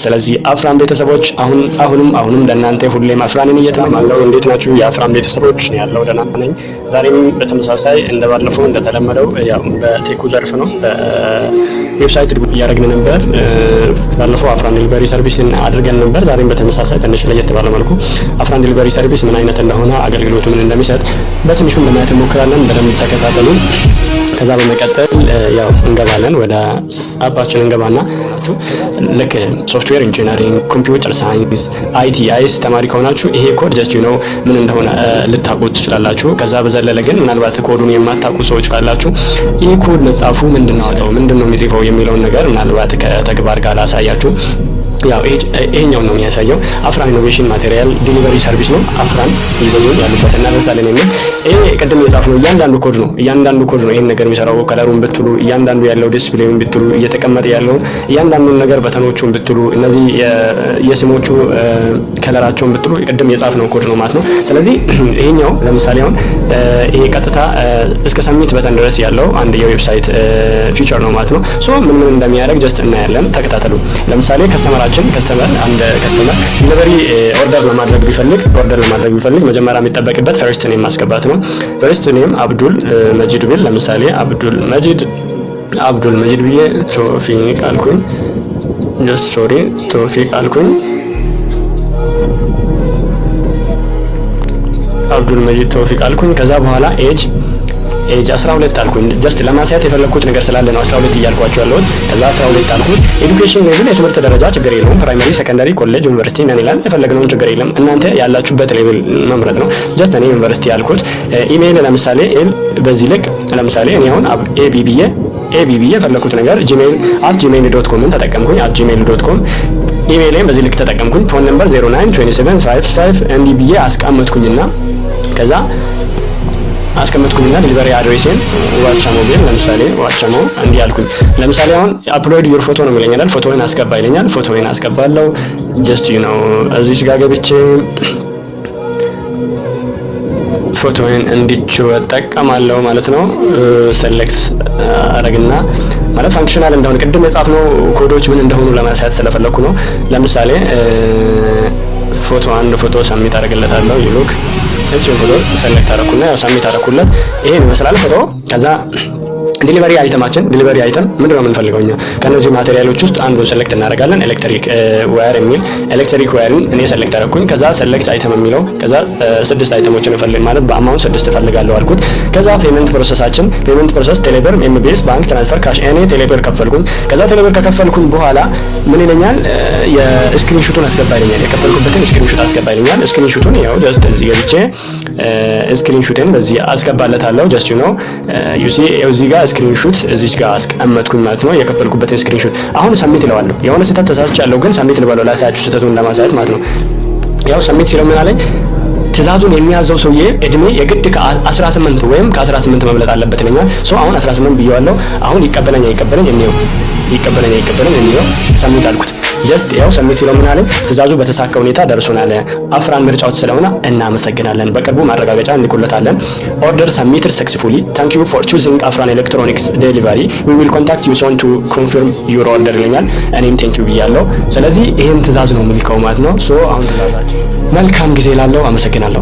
ስለዚህ አፍራን ቤተሰቦች፣ አሁን አሁንም አሁንም ለእናንተ ሁሌም አፍራንን እየተመኘሁ፣ እንዴት ናችሁ? የአፍራን ቤተሰቦች፣ ያለው ደህና ነኝ። ዛሬም በተመሳሳይ እንደባለፈው እንደተለመደው ያው በ tech ኡ ዘርፍ ነው። በ website እያደረግን ነበር። ባለፈው አፍራን delivery service ን አድርገን ነበር። ዛሬም በተመሳሳይ ትንሽ ለየት ባለ መልኩ አፍራን delivery service ምን አይነት እንደሆነ፣ አገልግሎቱ ምን እንደሚሰጥ በትንሹም ለማየት እንሞክራለን። በደንብ ተከታተሉ። ከዛ በመቀጠል ያው እንገባለን፣ ወደ app ኣችን እንገባና ልክ software engineering፣ computer science፣ IT፣ IS ተማሪ ከሆናችሁ ይሄ code just ምን እንደሆነ ልታውቁት ትችላላችሁ። ከዛ በዘለለ ግን ምናልባት ኮዱን የማታውቁ ሰዎች ካላችሁ ይህ ኮድ መጻፉ ምንድን ነው፣ ምንድን ነው የሚጽፈው የሚለውን ነገር ምናልባት ከተግባር ጋር ላሳያችሁ። ያው ይሄኛው ነው የሚያሳየው። አፍራን innovation material delivery service ነው። አፍራን ይዘዙን ያሉበት እናደርሳለን የሚል ይሄ ቅድም የጻፍነው እያንዳንዱ ኮድ ነው። እያንዳንዱ ኮድ ነው ይሄን ነገር የሚሰራው። Color ኡን ብትሉ፣ እያንዳንዱ ያለው display ውን ብትሉ፣ እየተቀመጠ ያለውን እያንዳንዱን ነገር button ኦቹን ብትሉ፣ እነዚህ የስሞቹ color ኣቸውን ብትሉ ቅድም የጻፍነው ኮድ ነው ማለት ነው። ስለዚህ ይሄኛው ለምሳሌ አሁን ይሄ ቀጥታ እስከ submit button ድረስ ያለው አንድ የ website feature ነው ማለት ነው። So ምን ምን እንደሚያደርግ just እናያለን። ተከታተሉ። ለምሳሌ customer ኣችን customer አንድ customer delivery order ለማድረግ ቢፈልግ መጀመሪያ የሚጠበቅበት first name ማስገባት ነው። First name አብዱል መጂድ ብል፣ ለምሳሌ አብዱል መጂድ ብዬ ቶፊቅ አልኩኝ። Just sorry፣ ቶፊቅ አልኩኝ። አብዱል መጂድ ቶፊቅ አልኩኝ። ከዛ በኋላ age 12 አልኩኝ። Just ለማሳየት የፈለግኩት ነገር ስላለ ነው 12 እያልኳቸው ያለሁት። ከዛ 12 አልኩት። Education level የትምህርት ደረጃ ችግር የለውም። Primary፣ secondary፣ ኮሌጅ፣ ዩኒቨርሲቲ ነን ይላል። የፈለግነውን ችግር የለም። እናንተ ያላችሁበት level መምረጥ ነው። Just እኔ ዩኒቨርሲቲ ያልኩት። ኢሜይል ለምሳሌ በዚህ ልክ ለምሳሌ እኔ አሁን AB ብዬ የፈለግኩት ነገር gmail @gmail.com ን ተጠቀምኩኝ። @gmail.com ኢሜይሌን በዚህ ልክ ተጠቀምኩኝ። Phone number 092755 እንዲህ ብዬ አስቀመጥኩኝና፣ ከዛ አስቀመጥኩኝና delivery address ኤን ዋቻሞ ቢል፣ ለምሳሌ ዋቻሞ እንዲህ አልኩኝ። ለምሳሌ አሁን upload your photo ነው የሚለኝ አይደል? ፎቶህን አስገባ ይለኛል። ፎቶህን አስገባለሁ። Just እዚህ ጋር ገብቼ ፎቶዬን እንዲቹ እጠቀማለሁ ማለት ነው። Select አረግና፣ ማለት functional እንደሆነ፣ ቅድም የጻፍነው ኮዶች ምን እንደሆኑ ለማሳየት ስለፈለኩ ነው። ለምሳሌ ፎቶ፣ አንድ ፎቶ submit አደርግለታለሁ። ይሉክ እቺን ፎቶ select አደረኩና ያው submit አደረኩለት። ይሄን ይመስላል ፎቶ። ከዛ delivery item ኣችን፣ delivery item ምንድን ነው የምንፈልገው እኛ? ከነዚህ material ኦች ውስጥ አንዱን select እናደርጋለን። Electric wire የሚል፣ electric wire ን እኔ select አደረኩኝ። ከዛ select item የሚለው፣ ከዛ ስድስት item ኦችን እፈልግ ማለት በ amount ስድስት እፈልጋለሁ አልኩት። ከዛ payment process ኣችን፣ payment process ቴሌብር፣ MBS፣ bank transfer፣ cash። እኔ ቴሌብር ከፈልኩኝ። ከዛ ቴሌብር ከከፈልኩኝ በኋላ ምን ይለኛል? የ screenshot ኡን አስገባ ይለኛል። የከፈልኩበትን screenshot አስገባ ይለኛል። Screenshot ኡን ያው just እዚህ ገብቼ screenshot ን በዚህ አስገባለታለሁ። Just you see፣ እዚህ ጋር screenshot እዚህ ጋር አስቀመጥኩኝ ማለት ነው። የከፈልኩበትን screenshot አሁን submit እለዋለሁ። የሆነ ስህተት ተሳስቻለሁ፣ ግን submit ልበለው ላሳያችሁ፣ ስህተቱን ለማሳየት ማለት ነው። ያው submit ሲለው ምን አለኝ? ትእዛዙን የሚያዘው ሰውዬ እድሜ የግድ ከ18 ወይም ከ18 መብለጥ አለበት ይለኛል። So አሁን 18 ብየዋለሁ። አሁን ይቀበለኝ አይቀበለኝ እንየው፣ ይቀበለኝ አይቀበለኝ እንየው። Submit አልኩት። Just ያው submit ሲለው ምን አለኝ? ትእዛዙ በተሳካ ሁኔታ ደርሶናል። አፍራን ምርጫዎች ስለሆነ እናመሰግናለን። በቅርቡ ማረጋገጫ እንልክሎታለን። Order submitted successfully. Thank you for choosing አፍራን electronics delivery. We will contact you soon to confirm your order ይለኛል። እኔም thank you ብያለሁ። ስለዚህ ይሄን ትእዛዝ ነው የምልከው ማለት ነው። So አሁን ትእዛዛችን፣ መልካም ጊዜ ላለው አመሰግናለሁ።